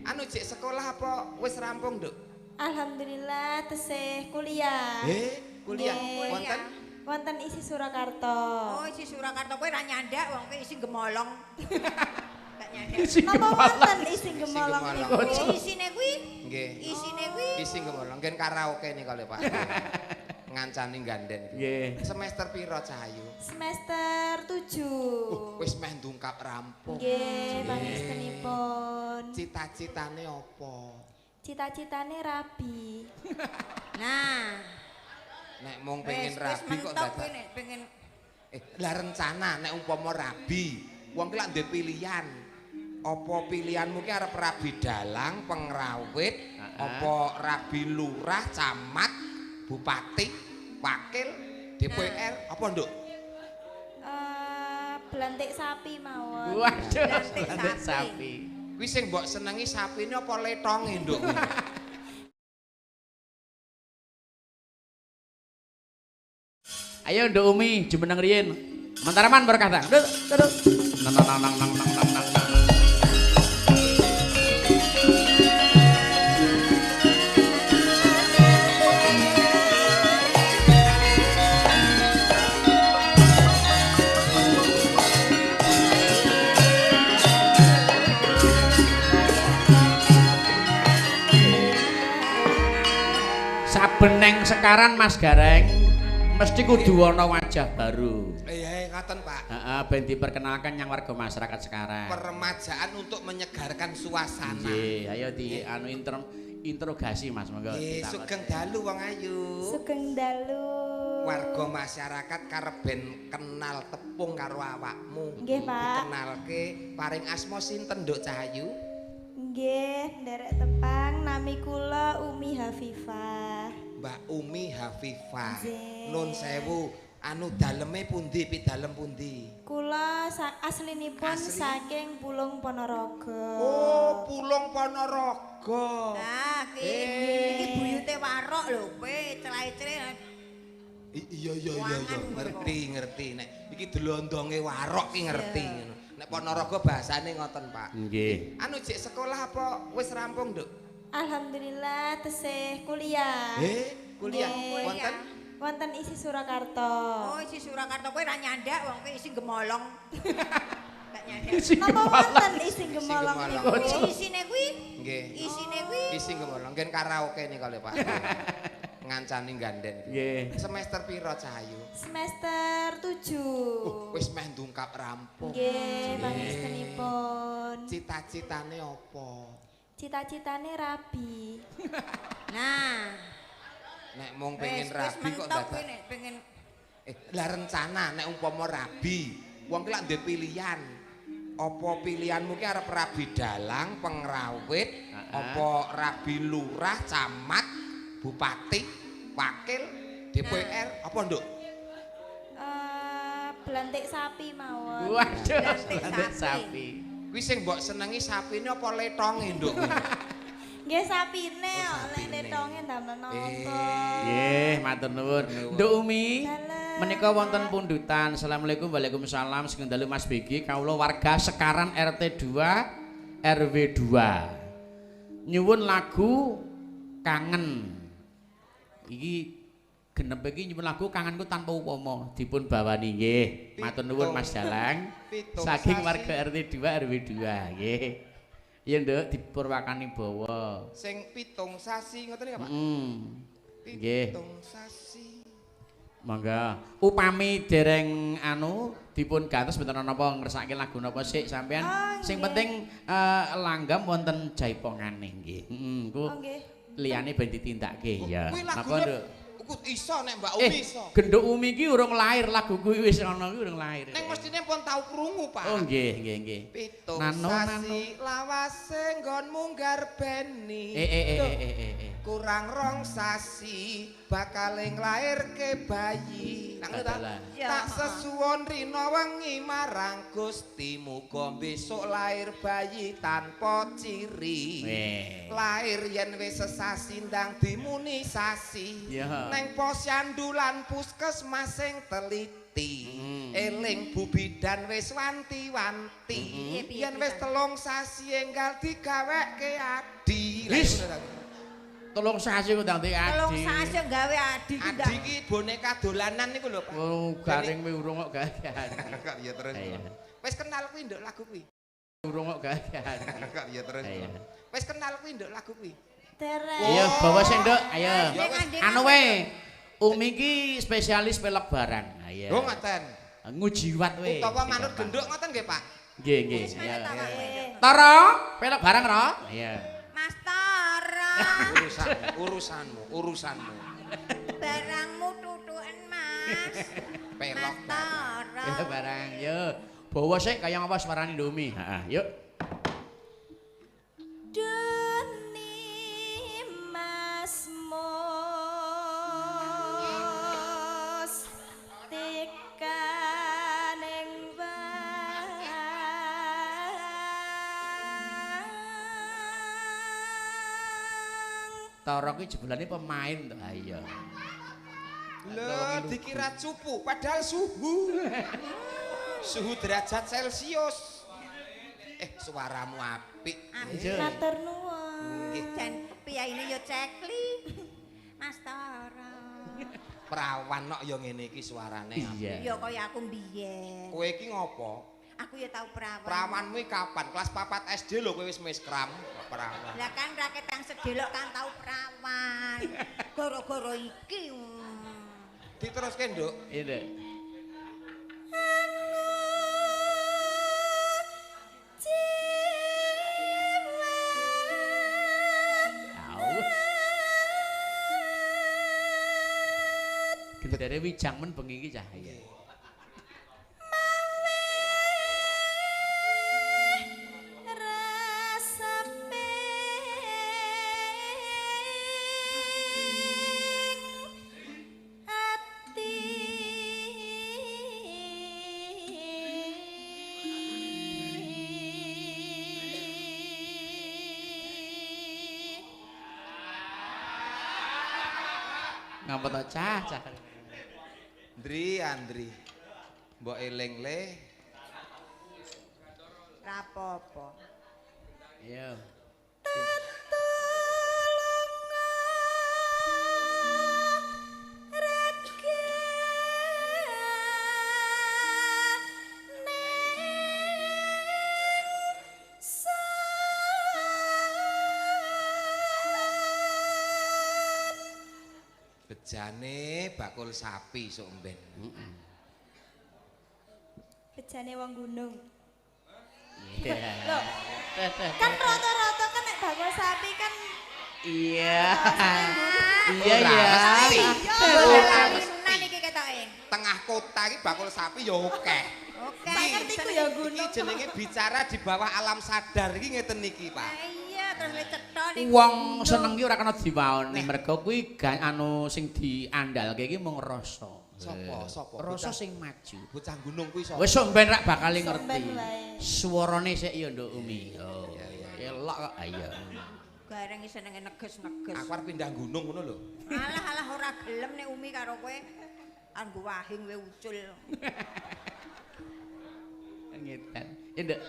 Anu jek sekolah apa wis rampung, Nduk? Alhamdulillah tesih kuliah. Kuliah. Wonten? Wonten isi Surakarta. Oh, isi Surakarta kowe ra nyandak wong kowe isi gemolong. Gak nyandak. Napa wonten isi gemolong niku? Isine kuwi? Nggih. Isine kuwi. Isi gemolong ngen karaoke nika lho, Pak. Ngancani ganden iki. Nggih. Semester pira Cahayu? Semester 7. Wis meh ndungkap rampung. Nggih, pangestunipun. Cita-citane apa? Cita-citane rabi. Nah, nek mung pengen rabi kok dadak pengen lah rencana nek umpama rabi, wong ki lak ndek pilihan. Apa pilihanmu ki arep rabi dalang, pengrawit, apa rabi lurah, camat, bupati, wakil, DPR, apa Nduk? Belantik sapi mawon. Waduh, belantik sapi. Kuwi sing mbok senengi sapine apa letonge, Nduk? Ayo Nduk Umi, jumeneng riyin. Mentaraman berkata. Nduk, nduk. Nang nang nang nang nang nang nang. Saben neng sekaran Mas Gareng mesti kudu ana wajah baru. Iya, ngaten Pak. Heeh, ben diperkenalkan yang warga masyarakat sekarang. Peremajaan untuk menyegarkan suasana. Nggih, ayo di anu interogasi Mas, monggo. Nggih, sugeng dalu wong ayu. Sugeng dalu. Warga masyarakat karep ben kenal tepung karo awakmu. Nggih, Pak. Dikenalke paring asma sinten Nduk Cahayu? Nggih, nderek tepang nami kula Umi Hafifah. Mbak Umi Hafifah. Nun sewu, anu daleme pundi, pidalem pundi? Kula aslinipun saking Pulung Ponorogo. Oh, Pulung Ponorogo. Nah, iki buyute warok lho, kowe celae-cele. Iya iya iya iya, ngerti ngerti nek iki delondonge warok ki ngerti ngono. Nek Ponorogo bahasane ngoten, Pak. Nggih. Anu jek sekolah apa wis rampung, Nduk? Alhamdulillah tesih kuliah. Kuliah. Wonten? Wonten isi Surakarta. Oh, isi Surakarta kowe ra nyandak wong kowe isi gemolong. Gak nyandak. Napa wonten isi gemolong niku? Isine kuwi? Nggih. Isine kuwi. Isi gemolong ngen karaoke nika lho, Pak. Ngancani ganden. Nggih. Semester pira Cahayu? Semester 7. Wis meh ndungkap rampung. Nggih, pangestunipun. Cita-citane apa? Cita-citane rabi. Nah, nek mung pengen rabi kok dadak pengen lah rencana nek umpama rabi, wong ki lak ndek pilihan. Apa pilihanmu ki arep rabi dalang, pengrawit, apa rabi lurah, camat, bupati, wakil, DPR, apa Nduk? Belantik sapi mawon. Waduh, belantik sapi. Kuwi sing mbok senengi sapine apa letonge, Nduk? Nggih sapine kok, lek letonge ndamel napa. Nggih, matur nuwun. Nduk Umi, menika wonten pundutan. Assalamualaikum, waalaikumsalam. Sugeng dalu Mas Begi, kawula warga Sekaran RT 2 RW 2. Nyuwun lagu Kangen. Iki genep iki nyuwun lagu Kangenku Tanpa Upama dipun bawani nggih. Matur nuwun Mas Dalang. Saking warga RT 2 RW 2 nggih. Iya Nduk dipurwakani bawa. Sing 7 sasi ngoten ya Pak? Nggih. 7 sasi. Monggo. Upami dereng anu dipun gantos mboten napa ngersake lagu napa sik sampean. Sing penting langgam wonten jaipongane nggih. Heeh, ku liyane ben ditindakake ya. Napa Nduk? Ku iso nek Mbak Umi iso. Genduk Umi iki urung lahir, lagu kuwi wis ana kuwi urung lahir. Ning mestine pun tau krungu, Pak. Oh nggih, nggih, nggih. 7 sasi lawase nggonmu nggarbeni. Kurang 2 sasi bakal nglairke bayi. Tak sesuwun rina wengi marang Gusti muga besok lahir bayi tanpa ciri. Lahir yen wis sesasi ndang dimunisasi. Neng posyandu lan puskesmas sing teliti. ngerti. Eling Bu Bidan wis wanti-wanti. Yen wis 3 sasi enggal digaweke adi. Wis 3 sasi kok ndang adi. 3 sasi gawe adi ki ndak. Adi ki boneka dolanan niku lho, Pak. Oh, garing kowe urung kok gawe adi. Kok ya terus. Wis kenal kuwi nduk lagu kuwi. Urung kok gawe adi. Kok ya terus. Wis kenal kuwi nduk lagu kuwi. Derek. Ayo bawa sing nduk, ayo. Anu wae. Umi ki spesialis pelok barang. Ayo. Oh ngoten. Ngujiwat we. Utawa manut genduk ngoten nggih, Pak? Nggih, nggih. Tara, pelok barang ro. Iya. Mas Tara. Urusanmu, urusanmu. Barangmu tutuken, Mas. Pelok barang. Ya barang, yo. Bawa sik kaya ngapa suarane Nduk Umi. Heeh, yuk. Duni Mas Mus tekaning wang. Tara ki jebulane pemain to. Ha iya. Lho dikira cupu padahal suhu. Suhu derajat Celcius. Suaramu apik. Matur nuwun. Nggih. Jan piyaine ya cekli. Mas Tara. Prawan kok ya ngene iki suarane apik. Ya kaya aku mbiyen. Kowe iki ngopo? Aku ya tau prawan. Prawanmu iki kapan? Kelas 4 SD lho kowe wis miskram prawan. Lah kan raketang sedelok kan tau prawan. Gara-gara iki. Diteruske, Nduk. Iya, Nduk. Gendere wijang men bengi iki cah. Iya. Ngapa to cah cah. Andri, Andri. Mbok eling le. Ra apa-apa. Iya. Bejane bakul sapi sok mben. Heeh. Bejane wong gunung. Iya. Loh, kan rata-rata kan nek bakul sapi kan iya. Iya ya. Ora iki ketoke. Tengah kota iki bakul sapi ya akeh. Oke. Sak ngertiku ya gunung. Iki jenenge bicara di bawah alam sadar iki ngeten niki, Pak. Iya, terus le cetha niku. Wong seneng ki ora kena diwaoni, mergo kuwi anu sing diandalke iki mung rasa. Sapa? Sapa? Rasa sing maju. Bocah gunung kuwi sapa? Wis sok ben rak bakal ngerti. Suarane sik ya Nduk Umi. Oh. Elok kok. Iya. Gareng senenge neges-neges. Aku arep pindah gunung ngono lho. Alah alah ora gelem nek Umi karo kowe. Anggo wahing kowe ucul. Ngetan. Ya Nduk.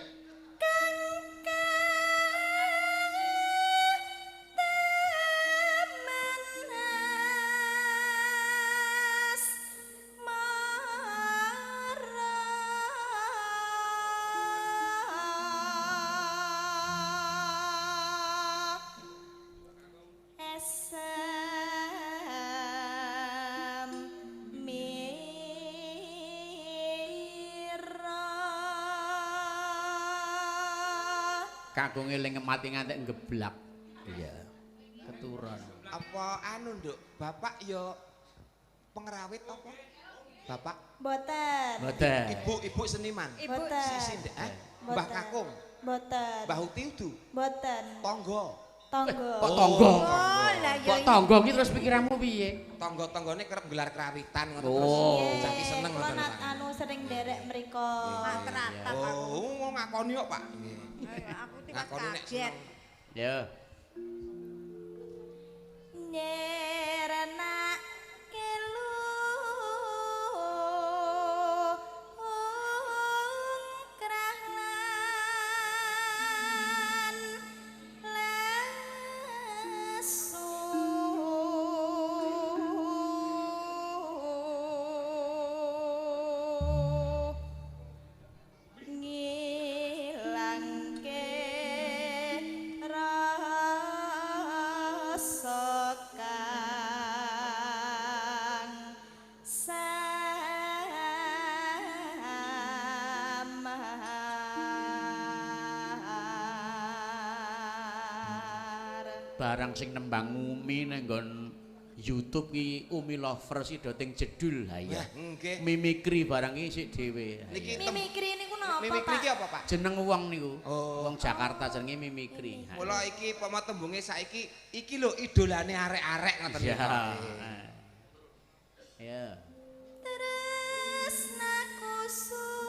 Kakung eling mati ngantek ngeblak. Iya. Keturun. Apa anu, Nduk? Bapak ya pengrawit apa? Bapak? Mboten. Mboten. Ibu-ibu seniman. Mboten. Sisi ndek, eh? Mbah Kakung. Mboten. Mbah Uti udu. Mboten. Tangga. Tangga. Kok tangga? Oh, lah ya. Kok tangga ki terus pikiranmu piye? Tangga-tanggane kerep gelar krawitan ngono terus. Bocah ki seneng ngoten. Kula anu sering nderek mriko. Matratap aku. Oh, ngakoni kok, Pak. Aku tiwas kaget. Ya. Nyerenake Barang sing nembang Umi nang nggon YouTube ki Umi Lovers iki do ting jedul. Ha iya. Nggih. Mimikri barang iki sik dhewe. Niki Mimikri niku napa, Mimikri Pak? ki apa, Pak? Jeneng wong niku. Oh. Wong Jakarta jenenge Mimikri. Ha. Mula iki pomo tembunge saiki iki lho idolane arek-arek ngoten Iya. niku. Ya. Tresnaku sundul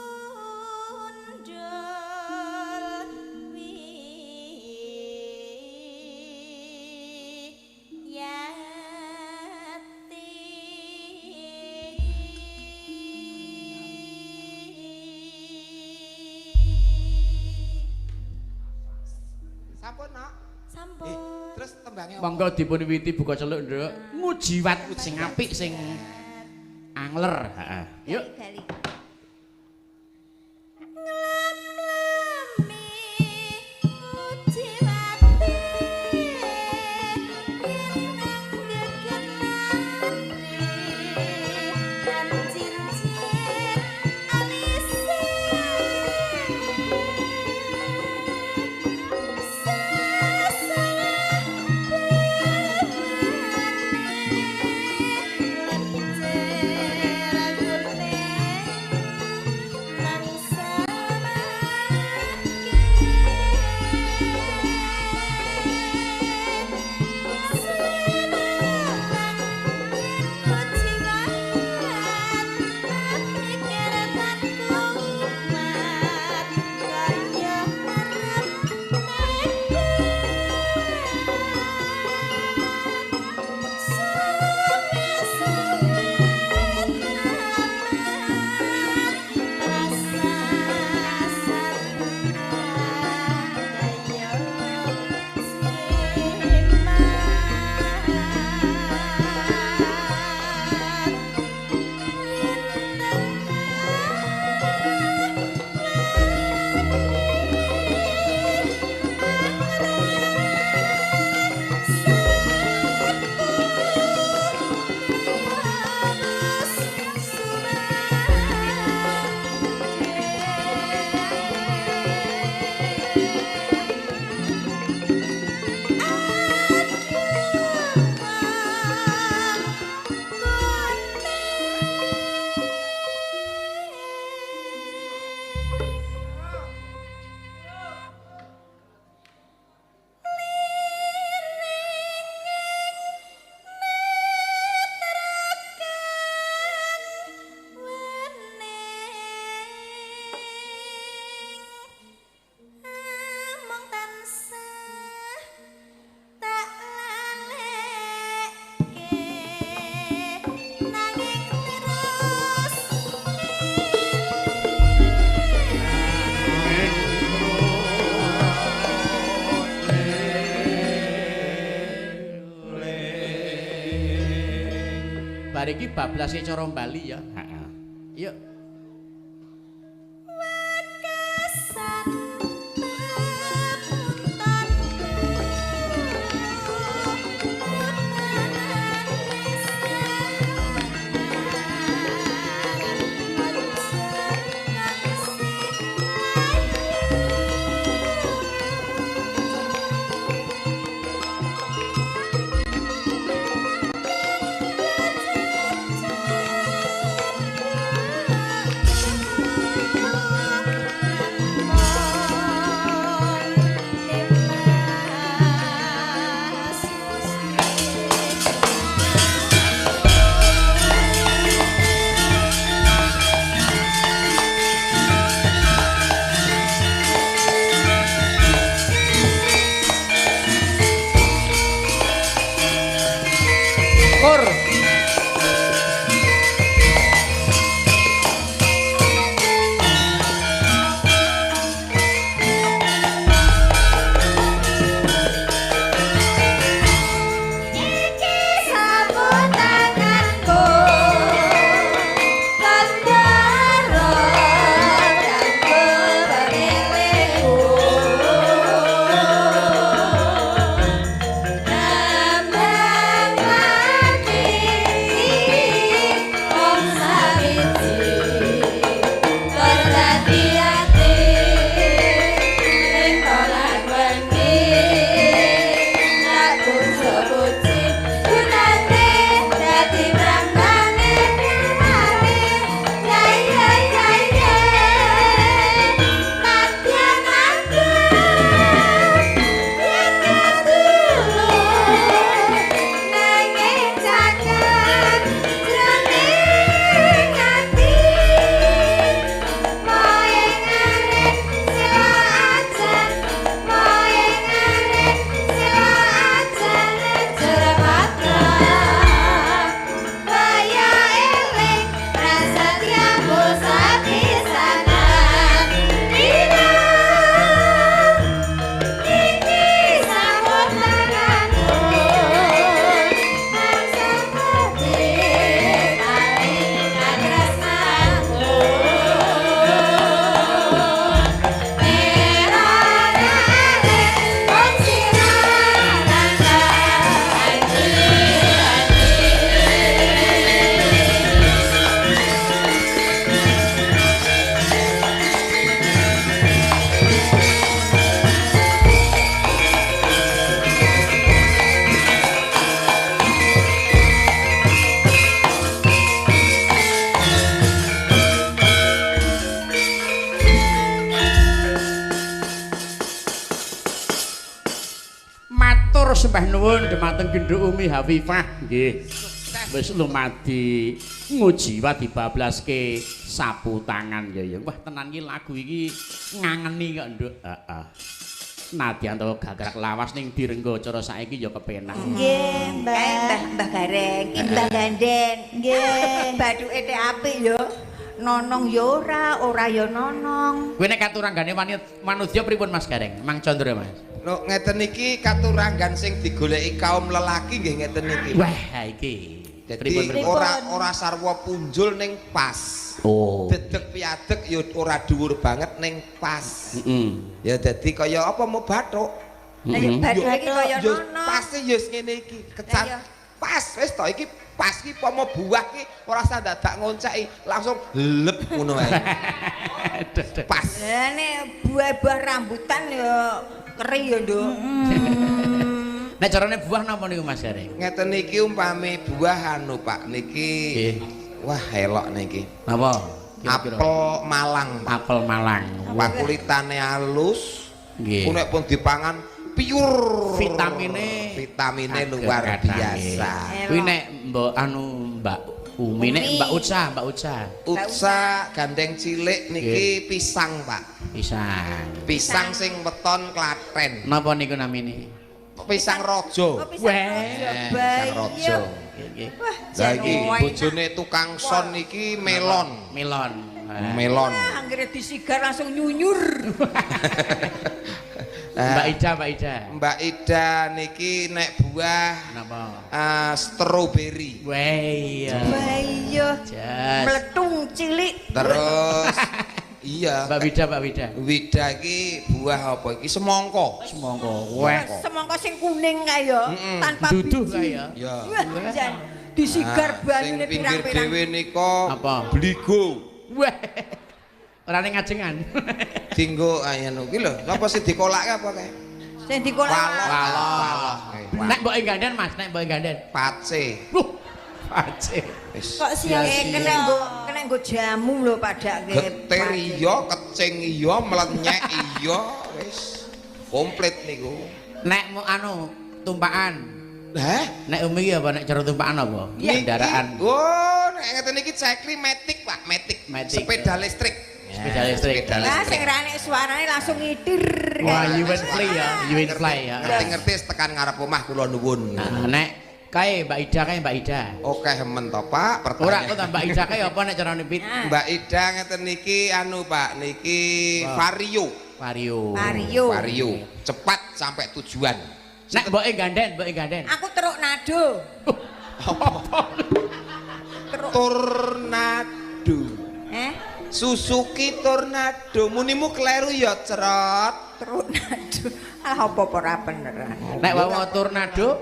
wiyati. Sampun, Nok. Sampun. Terus tembangnya apa? Monggo dipun wiwiti buka celuk, Nduk. Ngujiwat sing apik sing angler. Heeh. Yuk. Gali. Nglam-lami ngujiwati yen nang geget ati lan cincin alise sasalah pemane lencer agune nang samake seneng kuciwat pikiran kumat kaya arep Among tansah tak laleke nanging terus Bar iki bablase cara Bali ya. Heeh. Yuk. wekasan pepuntonku utanan lisan aja ngangsi Kur. Iki sapu tanganku kandara rangku pemilikku nambang mati. Matur sembah nuwun dhumateng Genduk Umi Hafifah. Nggih. Wis lumadi ngujiwa dibablaske sapu tangan ya ya. Wah tenan iki lagu iki ngangeni kok, Nduk. Heeh. Nadyan to gagrak lawas ning direnggo cara saiki ya kepenak. Nggih, Mbah. Kae Mbah Mbah Gareng, ki Mbah Ganden. Nggih. Bathuke teh apik ya. Nonong ya ora, ora ya nonong. Kowe nek katuranggane manudya pripun Mas Gareng? Mang Condro Mas. Lho ngeten iki katuranggan sing digoleki kaum lelaki nggih ngeten iki. Wah iki. Dadi ora sarwa punjul ning pas. Oh. Dedeg piadeg ya ora dhuwur banget ning pas. Heeh. Ya dadi kaya apa mau bathuk. Lah ya bathuke iki kaya nonong. Pasti ya ngene iki. Kecat. Pas wis to iki pas iki pomo buah iki ora usah dadak ngonceki, langsung lep ngono ae. Pas. Lah nek buah-buah rambutan ya keri ya, Nduk. Nek carane buah napa niku Mas Gareng? Ngeten iki umpami buah anu Pak niki. Nggih. Wah elok niki. Napa? Apel Malang, Pak. Apel Malang. Pakulitane halus. Nggih. Nek pun dipangan pure. Vitamine luar biasa. Kuwi nek mbok anu Mbak Umi nek Mbak Uca, Mbak Uca. Uca gandeng cilik niki pisang, Pak. Pisang. Pisang sing weton Klaten. Napa niku namine? Pisang rojo. Oh, pisang rojo. Pisang rojo. Nggih. Wah, Lah iki bojone tukang son iki melon. Melon. Melon. Wah, anggere disigar langsung nyunyur. Mbak Ida, Mbak Ida. Mbak Ida niki nek buah napa? Stroberi. Wah iya. Wah iya. Mletung cilik. Terus iya. Mbak Wida, Mbak Wida. Wida iki buah apa iki? Semangka. Semangka. Wah. Semangka sing kuning kae ya, tanpa duduh kae ya. Ya. Wah, jan disigar banyune pirang-pirang. Sing pinggir dhewe nika apa? Bligo. Wah. Ora ning ngajengan. Dinggo anu iki lho, napa sing dikolake apa kae? Sing dikolak. Walok. Nek mbok ganden Mas, nek mbok ganden. Pace. Wuh, pace. Kok siang kena nggo jamu lho padake. Getir iya, kecing iya, mlenyek iya, wis komplit niku. Nek mau anu tumpakan. Hah? Nek umi iki apa nek cara tumpakan apa? Kendaraan. Oh, nek ngeten iki cekli matic, Pak, matic. Sepeda listrik. Sepeda listrik. Lah sing ra nek suarane langsung ngitir. Wah, you win fly ya, you win fly ya. Ngerti-ngerti tekan ngarep omah kula nuwun. Nah, nek kae Mbak Ida kae Mbak Ida. Oke hemen to, Pak, pertanyaan. Ora kok Mbak Ida kae apa nek carane pit? Mbak Ida ngeten niki anu Pak, niki Vario. Vario. Vario. Vario. Cepat sampai tujuan. Nek mboke ganden, mboke ganden. Aku teruk nado. Apa? Tornado. Eh? Suzuki Tornado munimu kleru ya cerot. Tornado. Ah apa ora beneran. Nek wae tornado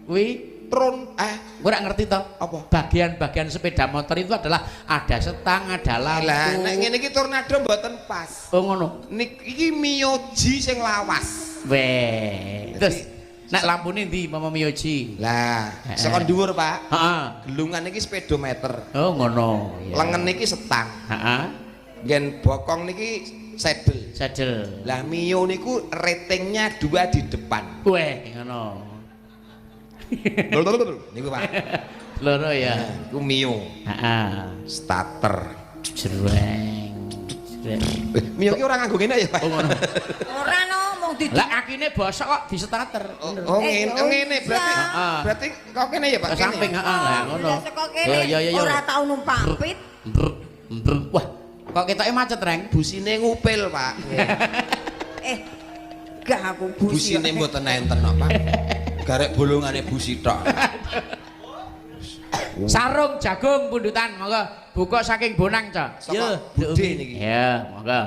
kuwi tron ora ngerti to. Apa? Bagian-bagian sepeda motor itu adalah ada setang, ada lampu. Lah nek ngene iki tornado mboten pas. Oh ngono. Niki Mio G sing lawas. Weh. Terus nek lampune ndi mama Mio G? Lah, saka dhuwur, Pak. Heeh. Gelungan iki speedometer. Oh ngono. Lengen niki setang. Heeh. Nggen bokong niki sedel. Sedel. Lah Mio niku ratingnya 2 di depan. Weh, ngono. Niku Pak. Loro ya. Iku Mio. Heeh. Starter. Jreng. Mio ki ora nganggo ngene ya, Pak. Oh ngono. Ora no mung di Lah akine bosok kok di starter. Oh ngene berarti berarti kok kene ya, Pak. Ke samping heeh lah ngono. Ya ya ya. Ora tau numpak pit. Wah, kok ketoke macet, Reng? Busine ngupil, Pak. Gak aku busi. Busine mboten enten kok, Pak. Garek bolongane busi tok. Sarung jagung pundutan monggo buka saking Bonang, Cok. Yo, Bude niki. Ya, monggo.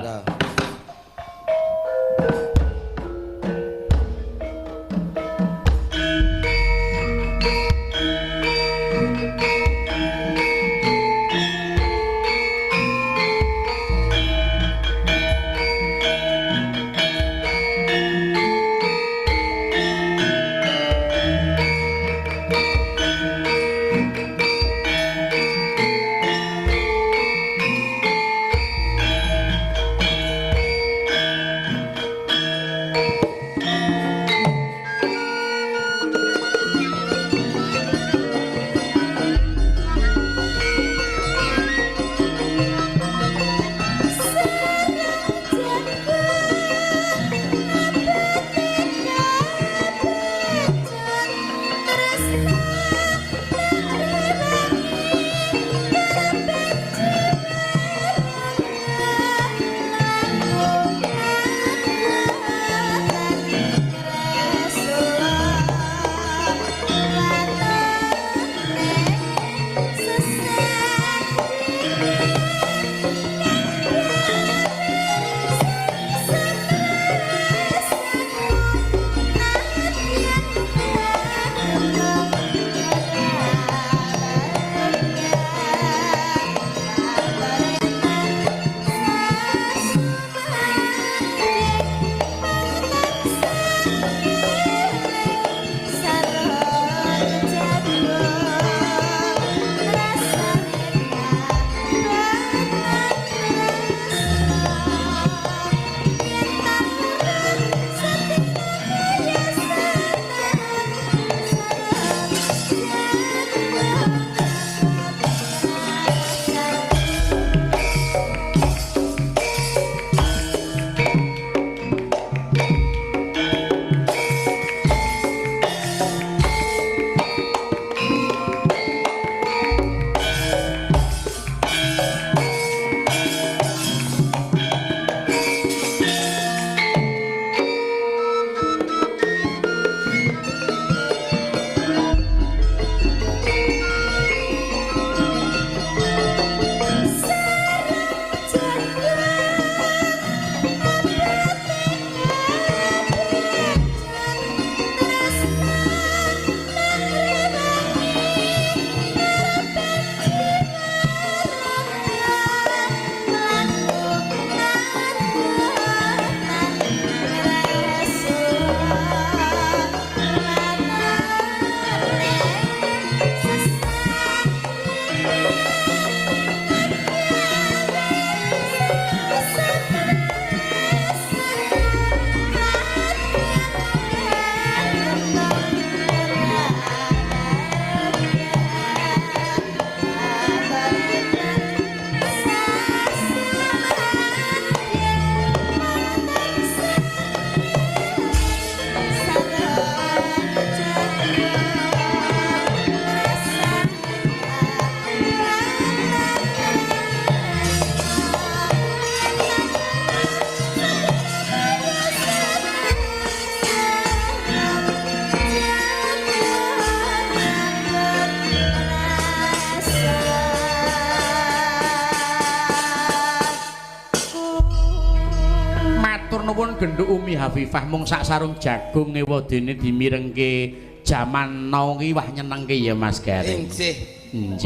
nuwun genduk Umi Hafifah mung sak sarung jagung ewadene dimirengke jaman now ki wah nyenengke ya Mas Gareng. Nggih.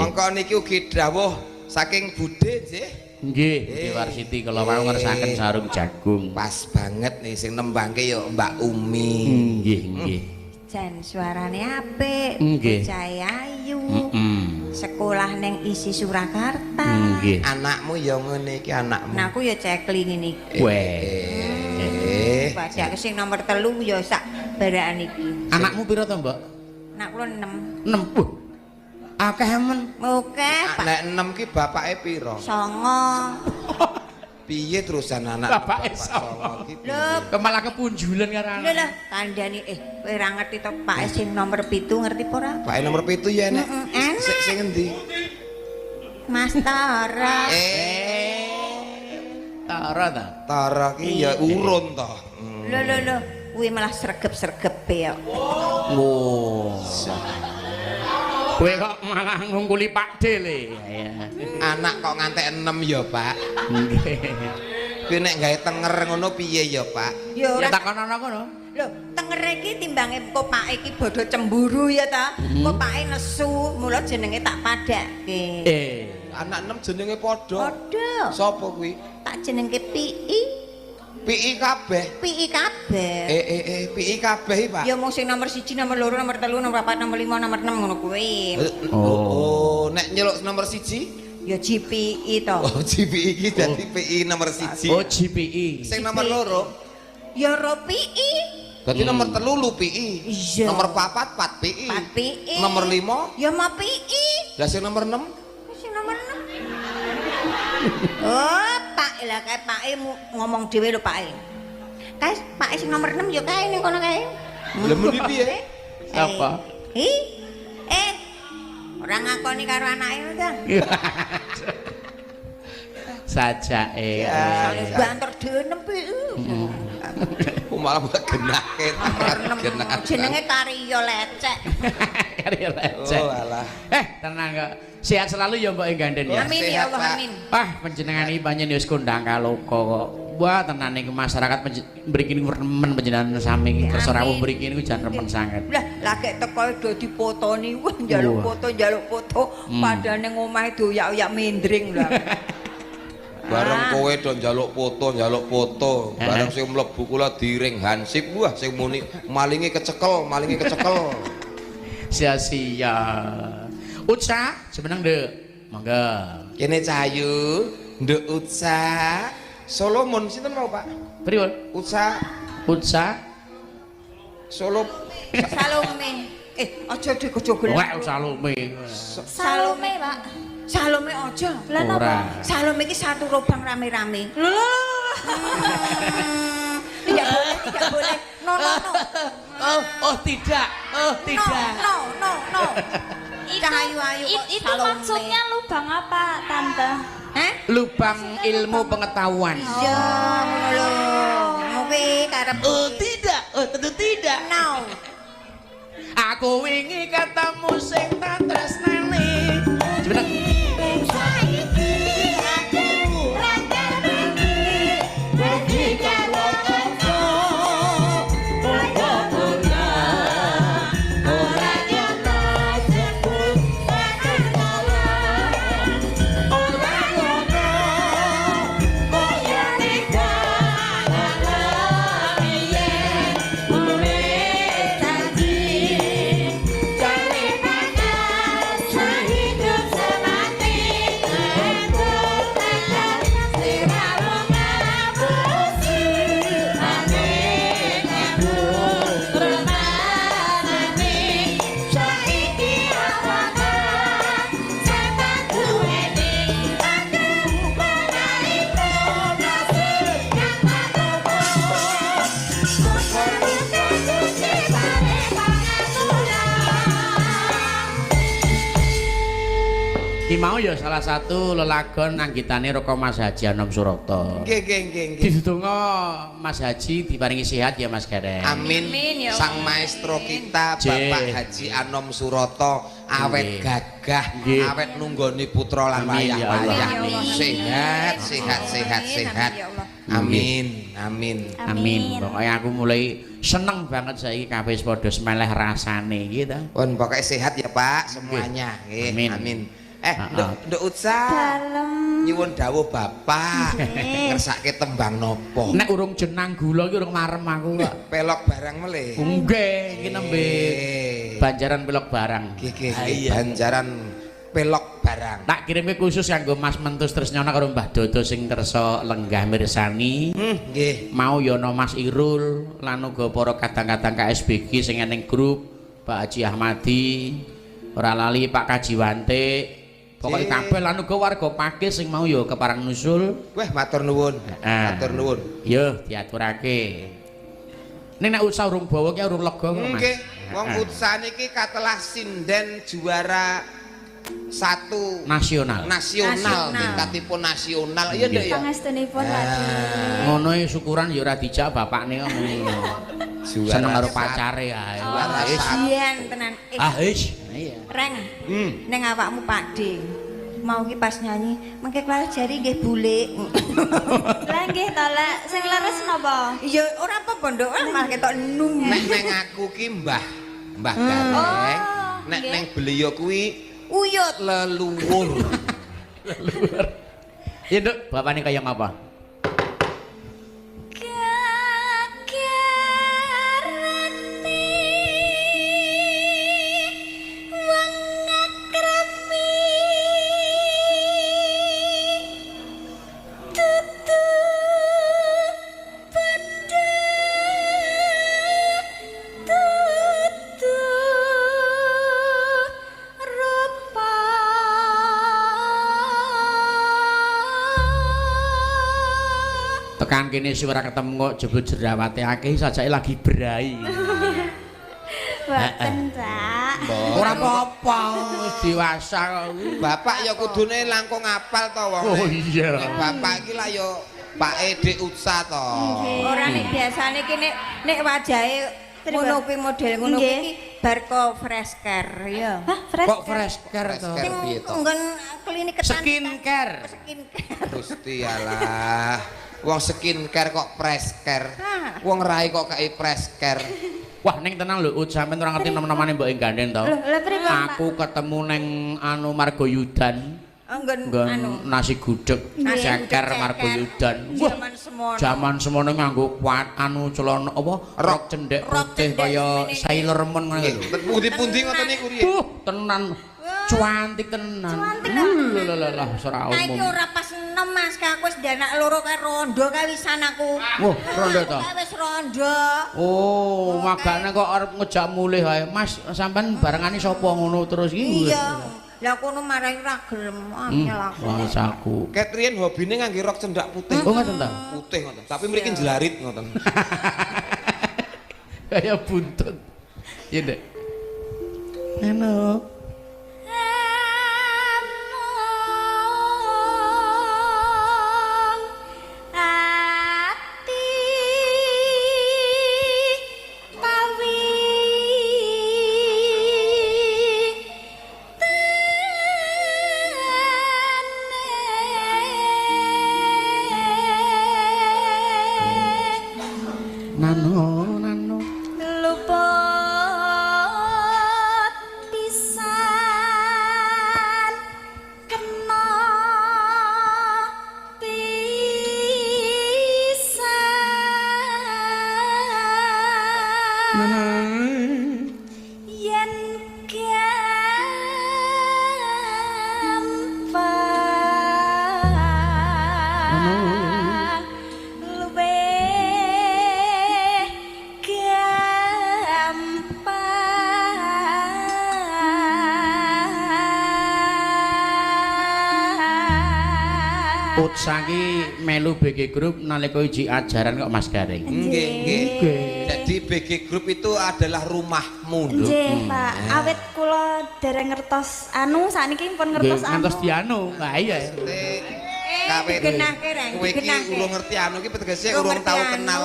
Mongko niki ugi dawuh saking Bude nggih. Nggih, Bude Warsiti kala wau ngersakaken sarung jagung. Pas banget nih sing nembangke ya Mbak Umi. Nggih, nggih. Jan suarane apik, bocah ayu. Sekolah neng isi Surakarta. Nggih. Anakmu ya ngene iki anakmu. Nah aku ya cekli ngene iki. Weh. Padahal sing nomor 3 ya sak barakan iki. Anakmu pira to, Mbok? Anak kula 6. 6. Wah. Akeh men. Oke, Pak. Nek 6 ki bapake pira? 9. Piye terusan anak bapake 9 ki? Lho, malah kepunjulan karo anak. Lho, kandhani kowe ora ngerti to Pak sing nomor 7 ngerti apa ora? Pake nomor 7 ya enek. Sing endi? Mas Tara. Tara ta? Tara ki ya urun to. Lho lho lho, kuwi malah sregep-sregepe kok. Oh. Kowe kok malah ngungkuli Pak D le. Anak kok ngantek 6 ya, Pak. Nggih. Kuwi nek gawe tenger ngono piye ya, Pak? Ya ora takonono kono. Lho, tengere iki timbange kok pake iki bodho cemburu ya ta. Kok pake nesu, mula jenenge tak padhake. Anak 6 jenenge padha. Padha. Sapa kuwi? Tak jenengke PI. PI kabeh. PI kabeh. PI kabeh iki, Pak. Ya mung sing nomor 1, nomor 2, nomor 3, nomor 4, nomor 5, nomor 6 ngono kuwi. Oh, nek nyeluk nomor 1? Ya GPI to. Oh, GPI iki dadi PI nomor 1. Oh, GPI. Sing nomor 2? Ya ro PI. Berarti nomor 3 lu PI. Iya. Nomor 4 4 PI. 4 PI. Nomor 5? Ya ma PI. Lah sing nomor 6? Sing nomor 6. Oh, Pak, lah kae pake ngomong dhewe lho pake. Kae pake sing nomor 6 ya kae ning kono kae. Lah muni piye? Apa? Hi. Ora ngakoni karo anake ta. Sajake. Banter dhewe 6 PI. Kok malah mbok genahke. Jenenge karya lecek. Karya lecek. Oh alah. Tenang kok. Sehat selalu ya Mbok Ganden ya. Amin ya Allah, amin. Wah, panjenengan iki pancen wis kondang kaloka kok. Wah, tenan iki masyarakat mriki niku remen panjenengan sami iki kersa rawuh mriki niku jan remen sanget. Lah, lagek teko do dipotoni, wah njaluk foto, njaluk foto, padahal ning omahe doyak-oyak mendring lho. Bareng kowe do njaluk foto, bareng sing mlebu kula diring hansip, wah sing muni malinge kecekel, malinge kecekel. Sia-sia. Utsa, semeneng Nduk. Monggo. Kene Cahayu, Nduk Utsa. Solomon sinten mau, Pak? Pripun? Utsa. Utsa. Solo Salome. Aja dikojo-gojo. Wah, Salome. Salome, Pak. Salome aja. Lah napa? Salome iki satu lubang rame-rame. Lho. Tidak boleh, tidak boleh. No, no, no. Oh, tidak. Oh, tidak. No, no, no. Itu, Cahayu-ayu kok itu Salome. Maksudnya lubang apa, Tante? Hah? Lubang ilmu pengetahuan. Iya, ngono lho. Ngowe karep. Oh, tidak. Oh, tentu tidak. No. Aku wingi ketemu sing tak tresnani. Jeneng Ki mau ya salah satu lelagon anggitane Raka Mas Haji Anom Surata. Nggih, nggih, nggih, nggih. Didonga Mas Haji diparingi sehat ya Mas Gareng. Amin. Amin, ya Allah. Sang maestro kita Bapak Haji Anom Surata awet gagah, awet nunggoni putra lan Amin, ya Allah. wayah-wayah. Amin, ya Allah. Sehat, sehat, sehat, Amin, sehat. amin, ya Allah. Amin. Amin. Amin. Pokoknya aku mulai seneng banget saiki kabeh wis padha semeleh rasane iki ta. Pun pokoknya sehat ya Pak semuanya. Nggih. Amin. Amin. Ha-ha. Nduk Nduk Utsa. Dalem. Nyuwun dawuh Bapak. Nggih. Ngersake tembang nopo? Nek urung jenang gula iki urung marem aku kok. Pelok barang melih. Nggih, iki nembe banjaran pelok barang. Nggih, nggih, nggih. Banjaran pelok barang. Tak kirimke khusus kanggo Mas Mentus Tresnyono karo Mbah Dodo sing kersa lenggah mirsani. Nggih. Mau yono Mas Irul lan uga para kadang-kadang KSBG sing eneng grup Pak Haji Ahmadi, ora lali Pak Kajiwante. Pokoke kabeh lan uga warga Pakis sing mau ya keparang nusul. Wah, matur nuwun. Ah. Matur nuwun. Yo diaturake. Ning nek usah urung bawa ki urung lega kok, Mas. Nggih, wong Utsa niki katelah sinden juara 1 Nasional. nasional, tingkatipun nasional. Iya, Nduk ya. Pangestunipun Pak De. Ngono e syukuran ya ora dijak bapakne kok ngono. Juara Seneng karo satu. pacare ae. Juara Wis. satu. Biyen tenan. Ah wis. Iya. Reng. Neng awakmu Pak De. Mau ki pas nyanyi, mengke kula jari nggih bulik. Lah nggih to, Lek. Sing leres napa? Ya ora apa-apa, Nduk, malah ketok num. Nek neng aku ki Mbah, Mbah Gareng. Oh, Nek nggih. neng beliau kuwi Uyut. leluhur. Ya Nduk, bapakne kaya ngapa? Gegerane wong akrami tutu benda tutu rupa. Tekan kene sing ora ketemu kok jebul jerawate akeh sajake lagi berai. Boten, Pak. Ora apa-apa, wis dewasa kok. Bapak ya kudune langkung apal to wong. Oh iya. Nek bapak iki lah ya Pak Dik Utsa to. Nggih. Ora nek biasane ki nek nek wajahe ngono kuwi model ngono kuwi Nggih. ki bar ko fresh care ya. Hah, fresh. Kok fresh care Fresh to? care. Sing piye to? nggon klinik kecantikan. Skincare. Skincare. Gusti Allah. Wong skincare kok fresh care. Ah. Wong rai kok kai fresh care. Wah, ning tenang lho, Ut, sampean ora ngerti nom-nomane mbok ganden to. Lho, lha pripun, Pak? Aku ketemu neng anu Margoyudan, Nggon nggon anu. nasi gudeg Nasi ceker gudeg Margoyudan. Wah, Zaman semono. jaman semono nganggo kuat anu celana apa rok cendhek Rok putih cendhek kaya semene iki. Sailor Moon ngono lho. Pundi-pundi ngoten niku riyen. Tenan. Cuantik tenan. Cuantik Lho lho lho, ora Kae iki umum. ora pas enom Mas, kae aku wis anak loro kae rondo kae wisan aku. Wah, rondo to? Kae wis rondo. Oh, magane kok arep ngejak mulih ae. Mas, sampean barengane sapa ngono terus iki? Iya. Lah kono marai ora gelem angel aku. Wah, aku. Ket riyen hobine ngangge rok cendak putih. Oh, ngoten ta? Putih ngoten. Tapi mriki njlarit ngoten. Kaya buntut. Iya, Ndek. Halo. Among ati tawi tene Nano, nano. luput pisan kena pisan yen gampang luwih gampang. Utsa ki melu BG Group nalika iji ajaran kok Mas Garing. Nggih, nggih. Jadi BG Group itu adalah rumahmu, Nduk. Nggih, Pak. Awit kula dereng ngertos anu sakniki pun Nggih, ngertos anu. ngantos dianu. Lah iya. Kawit digenahke, Reng, Kowe iki digenahke. urung ngerti anu iki tegese Urung urung ngerti tau anu. kenal.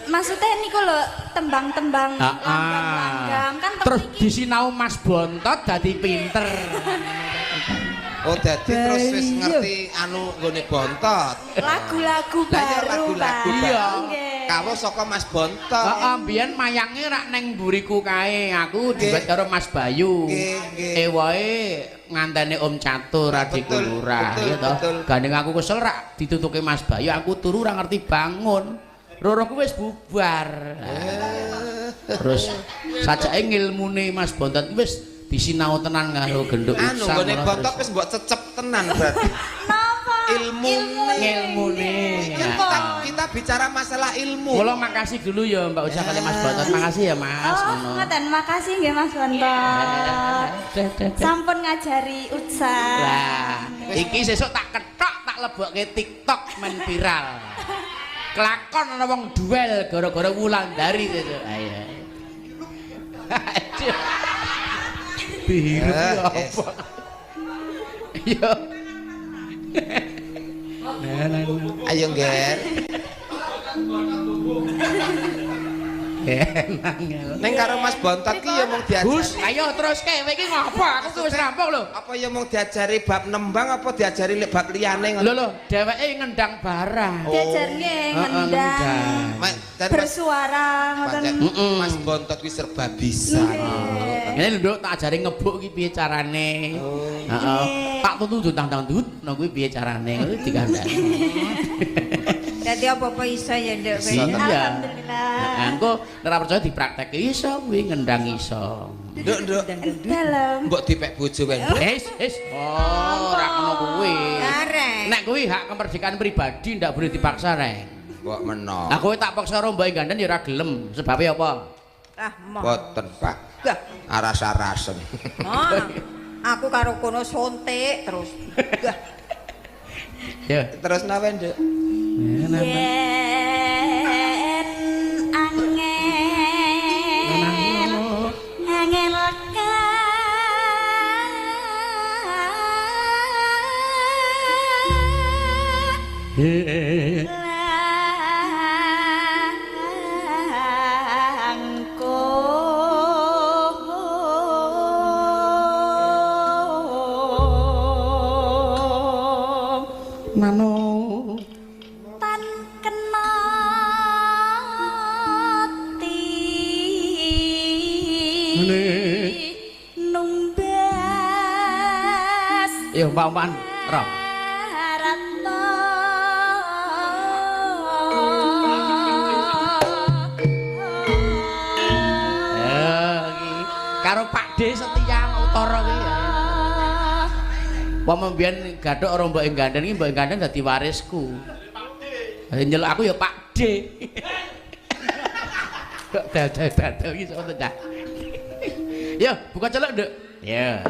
Maksudnya niku lho tembang-tembang Ah, langgam-langgam kan Terus teng mriki disinau Mas Bontot dadi pinter. Oh, dadi terus wis ngerti anu nggone bontot. Lagu-lagu Lah iya baru, lagu-lagu Pak. Iya. Nggih. Kawruh saka Mas Bontot. Heeh, mbiyen mayange rak neng mburiku kae. Aku duet karo Mas Bayu. Nggih, nggih. Ewae ngantene Om Catur adikku Betul, lurah, betul, ya toh. betul. Gandeng aku kesel rak ditutuke Mas Bayu, aku turu ora ngerti bangun. Roroku wis bubar. Terus sajake ngilmune Mas Bontot wis disinau tenan karo genduk Anu Usang, nggone ngono bontot terus. wis mbok cecep tenan berarti. Napa? Ilmune. Ngilmune. Kan kita bicara masalah ilmu. Kula makasih dulu ya Mbak Uca kali Mas Bontot. Makasih ya Mas. Oh, Ngono. ngoten makasih nggih Mas Bontot. Deh, deh, deh. Sampun ngajari Utsa. Lah, iki sesuk tak kethok tak lebokke TikTok men viral. Kelakon ana wong duel gara-gara Wulandari sesuk. Ayo. Aduh. Dihirup Eh, ya apa? Yo. Nah, nah, nah. Ayo, Nger. Angel. Ning karo Mas Bontot ki ya mung diajari. Gus, ayo terus ke, kowe iki ngopo? Aku ki wis rampung lho. Apa ya mung diajari bab nembang apa diajari lek bab liyane ngono? Lho lho, dheweke ngendang barang. Oh. Diajarne Heeh, ngendang. Ma- dan Mas, Bersuara ngoten. pancen Mas Bontot kuwi serba bisa. Nggih. Ngene lho, Nduk, tak ajari ngebuk ki piye carane. Heeh. Tak tutu tang tang dut, no kuwi piye carane kuwi dikandani. Dadi apa-apa iso ya nduk kowe. Iso, Iya. Alhamdulillah. Heeh, engko nek ora percaya dipraktekke iso kuwi ngendang iso. Nduk, Nduk. Dalem. Mbok dipek bojo wae, Nduk. Wis, wis. Oh, ora kena kuwi. Arek. Nek kuwi hak kemerdekaan pribadi ndak boleh dipaksa, Reng. Mbok meno. Lah kowe tak paksa karo mbok gandhen ya ora gelem. Sebabe apa? Ah, moh. Boten, Pak. Gah. Aras-arasen. Moh. Aku karo kono sontik terus. Gah. Ya. Terus nawe, Nduk? Yen angel angel ka langkung Nano. tan kena ti numbas Yo, mbak-mbakan, Rob. rata. Ya, iki karo Pak D Setia Utara ki ya. Wong mbiyen gathuk karo mbok gandhen iki mbok gandhen dadi warisku. Lah nyeluk aku ya Pak D. Kok dadal-dadal iki sapa to, Cak? Yo, buka celuk, Nduk. Ya.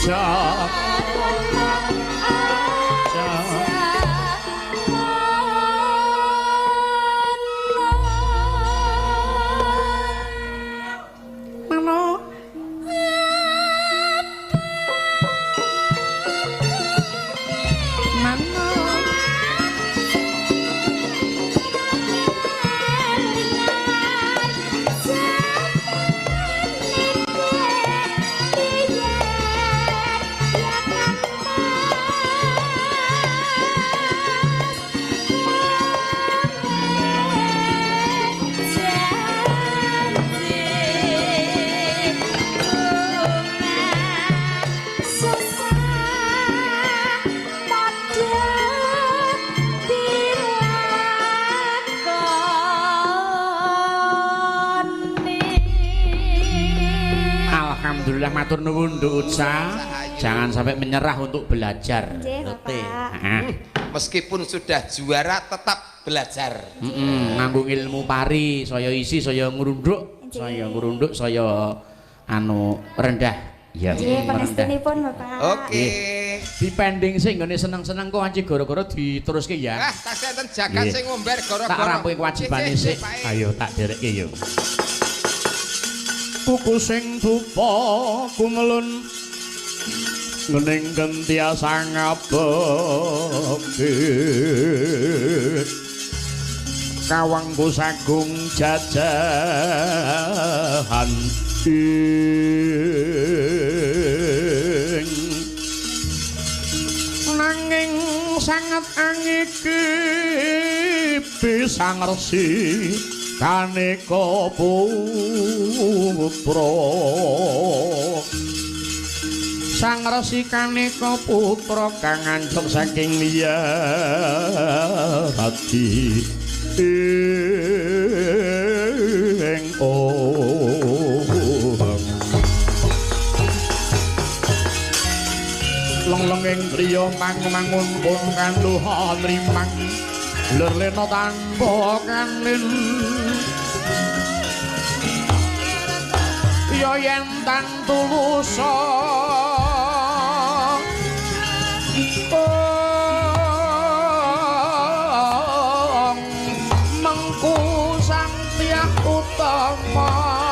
aja. Alhamdulillah matur nuwun Nduk Uca. Jangan sampai menyerah untuk belajar. Nggih, Bapak. Meskipun sudah juara tetap belajar. Nganggo ilmu pari, saya isi, saya ngrunduk, saya ngrunduk, saya anu rendah. Ya, nggih, pangestunipun Bapak. Oke. Dipending sing nggone seneng-seneng kok anci gara-gara diteruske ya. Ah, tasih enten jagat sing ngomber gara-gara. Tak rampungi kewajibane sik. Ayo tak derekke yo. Kuku sing dupa kumelun ngening gentiasa ngabekti kawangku sagung jajahan ing nanging sanget angiki bisa ngresi kaneka putra sang resi kaneka putra kang anjuk saking Yadi ing leng-lenging griya mangun-mangun pun kanduha nrimang lur lena tanpa kanlin ya yen tan tulusa mengku sang tiyang utama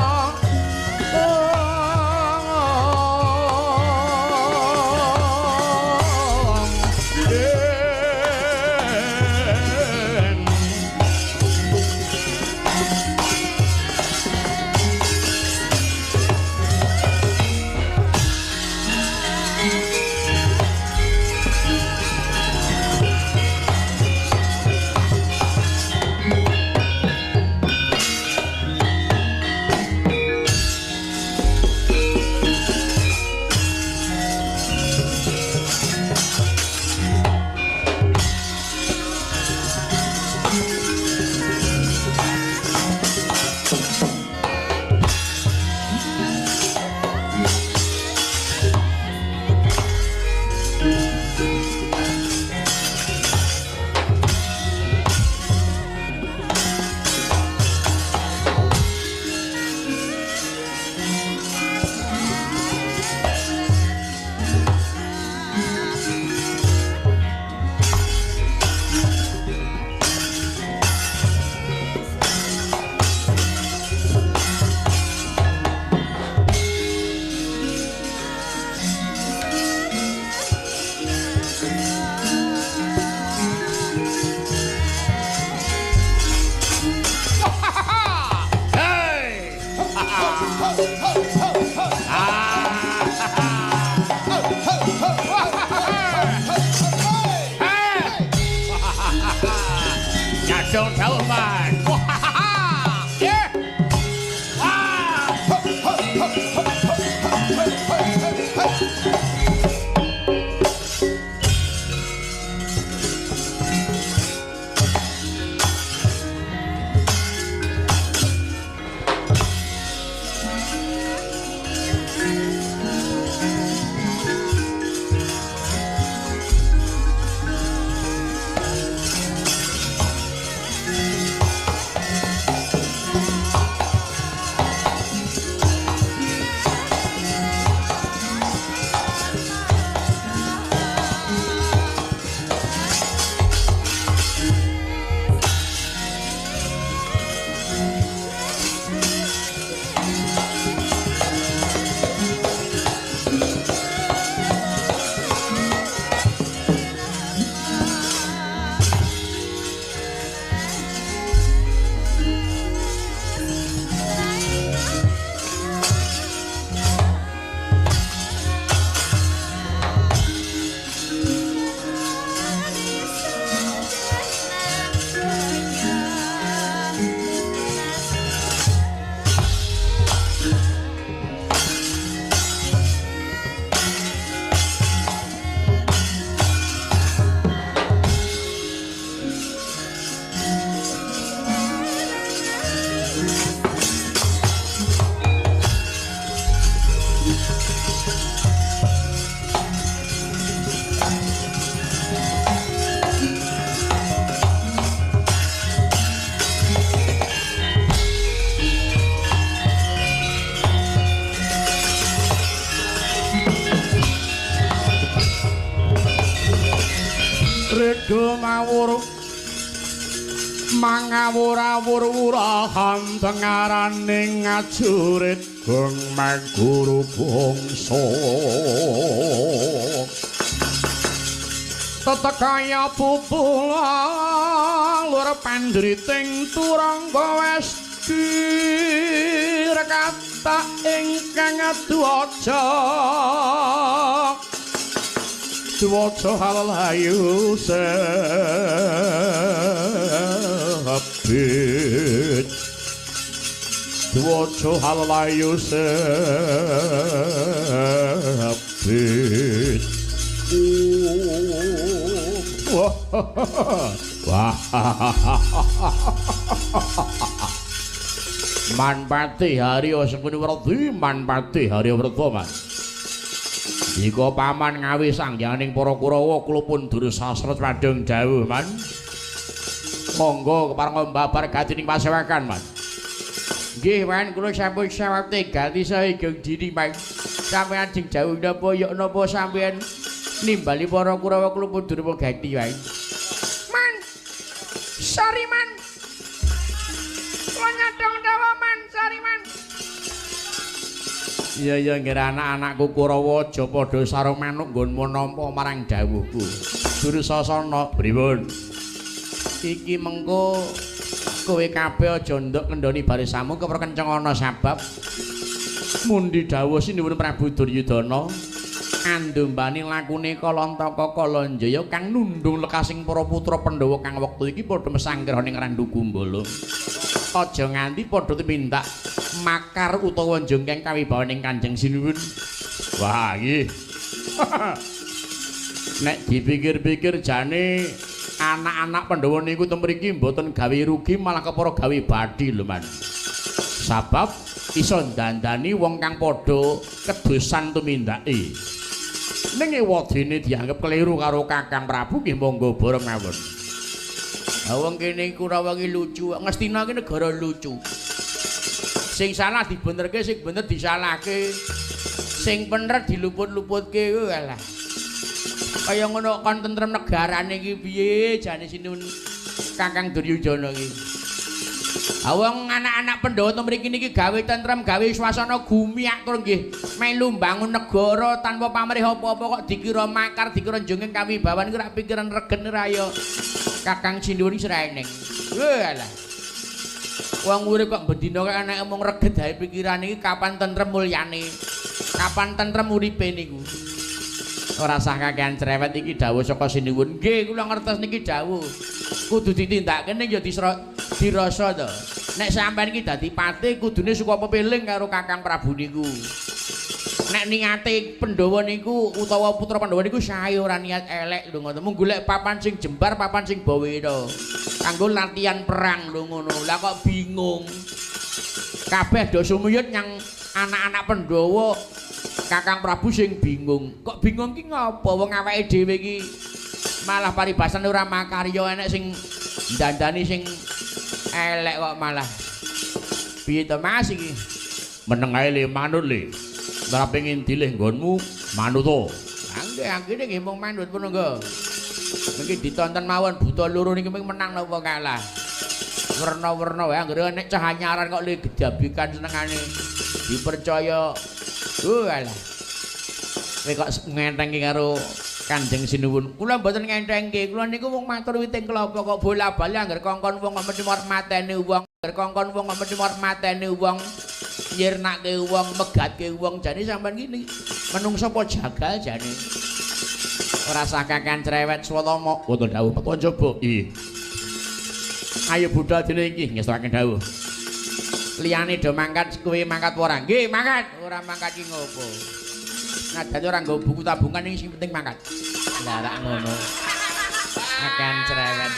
Redo mawur mangawur-awur wurahan tengaraning ngajurit gong mangguru bangsa tetekaya pupula lur pandriting turangga westi rekata ingkang duwaja duwaja halayu sebit duwaja halayu sebit. Wah. Manpati Harya Sengkuni Werdi, manpati Harya Werda, Mas. Jika paman ngawi sangyaning para Kurawa kula pun Dursastra padhang dawuh, Man. Monggo kepareng mbabar gatining pasewakan, Man. Nggih, Man, kula sampun sawekte gati saha ingkang dini, Man. Sampeyan jeng dawuh napa yok napa sampeyan nimbali para Kurawa kula pun durma gati, Man. Man. Sorry, Man. Kula nyadong dawa, Man. Sorry, Man. Iya iya nggih anak-anakku Kurawa aja padha sarung manuk nggonmu nampa marang dawuhku. Dursasana pripun? Iki mengko kowe kabeh aja nduk kendhoni barisamu keperkenceng ana sabab mundi dawuh sinuwun Prabu Duryudana andombani lakune Kalantaka Kalanjaya kang nundung lekasing para putra Pandhawa kang wektu iki padha mesanggrah ning Randu Kumbala. Aja nganti padha tumindak makar utawa njongkeng kawibawaning Kanjeng Sinuwun. Wah, nggih. Nek dipikir-pikir jane anak-anak Pandhawa niku teng mriki mboten gawe rugi malah kepara gawe bathi lho, Man. Sabab iso ndandani wong kang padha kedosan tumindake. Ning ewadene dianggep keliru karo Kakang Prabu nggih monggo bareng mawon. Ha wong kene Kurawa iki lucu, Ngastina iki negara lucu. Sing salah dibenerke, sing bener disalahke. Sing bener diluput-luputke walah. Kaya ngono kon tentrem negarane iki piye jane sinuwun Kakang Duryudana iki. Ha wong anak-anak Pandhawa teng mriki niki gawe tentrem, gawe swasana gumyak tur nggih melu mbangun negara tanpa pamrih apa-apa kok dikira makar, dikira njongeng kawibawan iki rak pikiran regen ra ya. Kakang Sinuwun iki sreneng. Walah. Wong urip kok bendina kok anake mung reget ae pikirane iki kapan tentrem mulyane. Kapan tentrem uripe niku. Ora sah kakean cerewet iki dawuh saka Sinuwun. Nggih, kula ngertos niki dawuh. Kudu ditindakake ning ya dirasa to. Nek sampean iki dadi patih kudune suka pepeling karo Kakang Prabu niku. Nek niate Pandhawa niku utawa putra Pandhawa niku sae ora niat elek lho ngono. Mung golek papan sing jembar, papan sing bawena. Kanggo latihan perang lho ngono. Lah kok bingung. Kabeh do sumuyut nyang anak-anak Pandhawa. Kakang Prabu sing bingung. Kok bingung ki ngopo? Wong awake dhewe iki malah paribasan ora makarya enek sing dandani sing elek kok malah. Piye to Mas iki? Meneng ae le manut le. Ora pengin dilih nggonmu manut to. Ha nggih anggene nggih mung manut pun monggo. Mengki ditonton mawon buta loro niki menang napa kalah. Werna-werna wae anggere nek cah anyaran kok le gedabikan senengane. Dipercaya. Walah. Kowe kok ngentengke karo Kanjeng Sinuwun. Kula mboten ngentengke. Kula niku wong matur witing klapa kok bola-bali angger kongkon wong kok mesti mateni wong. Angger kongkon wong kok mesti mateni wong. Nyirnake wong, megatke wong. Jane sampean iki menungso apa jagal jane. Ora sah kakean cerewet Swatama. Wonten dawuh metu njaba. Nggih. Ayo budal dene iki ngestokaken dawuh. Liyane do mangkat, kowe mangkat apa ora? Nggih, mangkat. Ora mangkat ki ngopo? Nadane ora nggo buku tabungan iki sing penting mangkat. Lah rak ngono. Akan cerewet.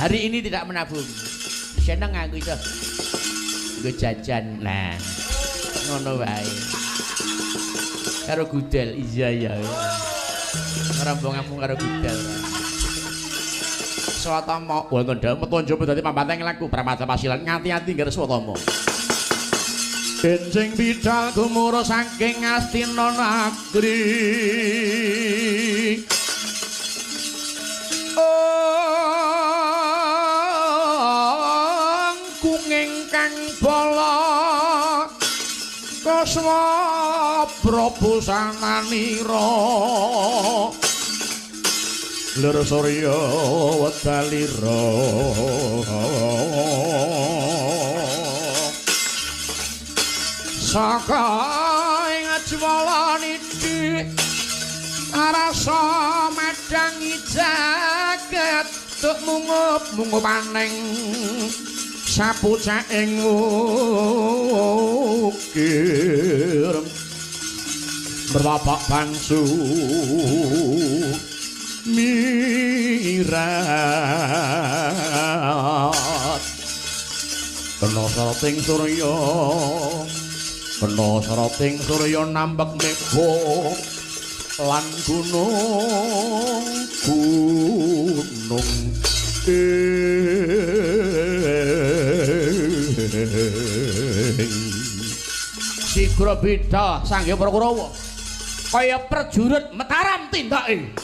Hari ini tidak menabung. Seneng aku iso nggo jajan. Nah, ngono wae. Karo gudel, iya iya. Rombonganmu karo gudel. Swatama wonten dalem metu njaba dadi pambateng laku pramata pasilan ngati-ati ngger Swatama. Benjing bidal gumurus saking Astina nagri. Ong kunging kang bala kaswa prabusananira lir surya wedalira saka ing ajwala nidhi arasa madangi jagat tuk mungup mungupaning sapucaking ukir berbapak bangsu mirat kena soroting surya kena soroting surya nambek mega lan gunung gunung Sigra beda sangge para Kurawa kaya prajurit Mataram tindake.